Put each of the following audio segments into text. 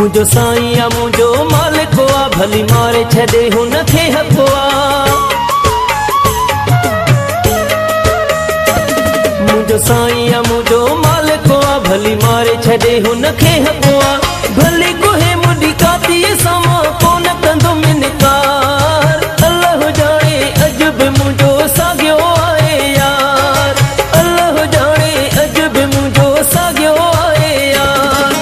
منهنجو سائين آ منهنجو مالڪ آ، ڀلي ماري ڇڏي هن کي حق آ. منهنجو سائين آ منهنجو مالڪ آ، ڀلي ماري ڇڏي هن کي حق آ. ڀلي ڪوهي مڏي ڪاتيءَ سان مان ڪونه ڪندم انڪار. الله ڄاڻي اڄ به منهنجو ساڳيو آهي يار. الله ڄاڻي اڄ به منهنجو ساڳيو آهي يار.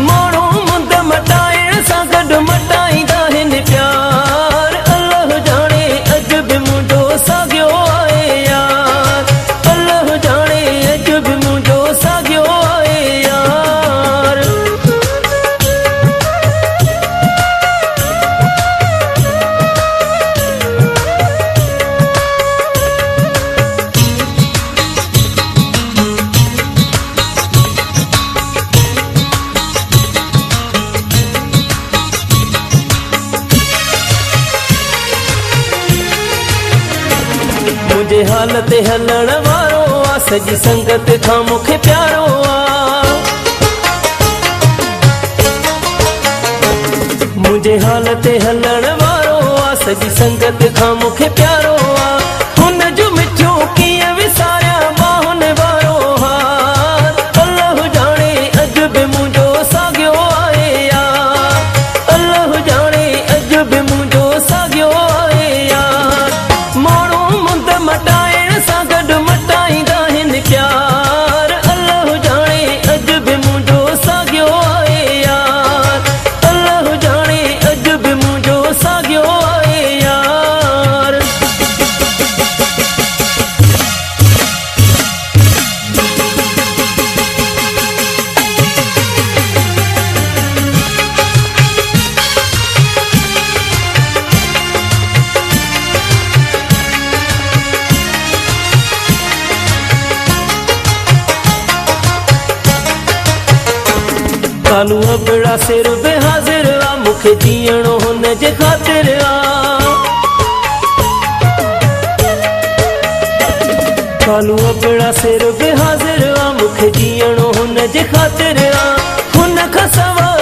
ماڻهو مند مٽائڻ سان گڏ مٽائيندا آهن پيار. الله ڄاڻي اڄ به منهنجو ساڳيو آهي يار. الله ڄاڻي اڄ به منهنجو ساڳيو آهي يار. منهنجي حال تي هلڻ وارو آ، سڄي سنگت کان مون کي پيارو آ. منهنجي حال تي هلڻ وارو آ، سڄي سنگت کان مون کي پيارو آ. هن جو مٺيون ڪيئن وساريان ٻانهن وارو هار. الله ڄاڻي اڄ به منهنجو ساڳيو آهي يار. الله ڄاڻي اڄ به منهنجو ساڳيو آهي يار. ماڻهو مند مٽائڻ سان گڏ مٽائيندا آهن پيار. الله ڄاڻي اڄ به منهنجو ساڳيو آهي يار. الله ڄاڻي اڄ به منهنجو ساڳيو آهي يار. ڪالو ابڙا سر به حاضر آ، مون کي جيئڻو هن جي خاطر آ. ڪالو ابڙا سر به حاضر آ، مون کي جيئڻو هن جي خاطر آ. هن کان سواءِ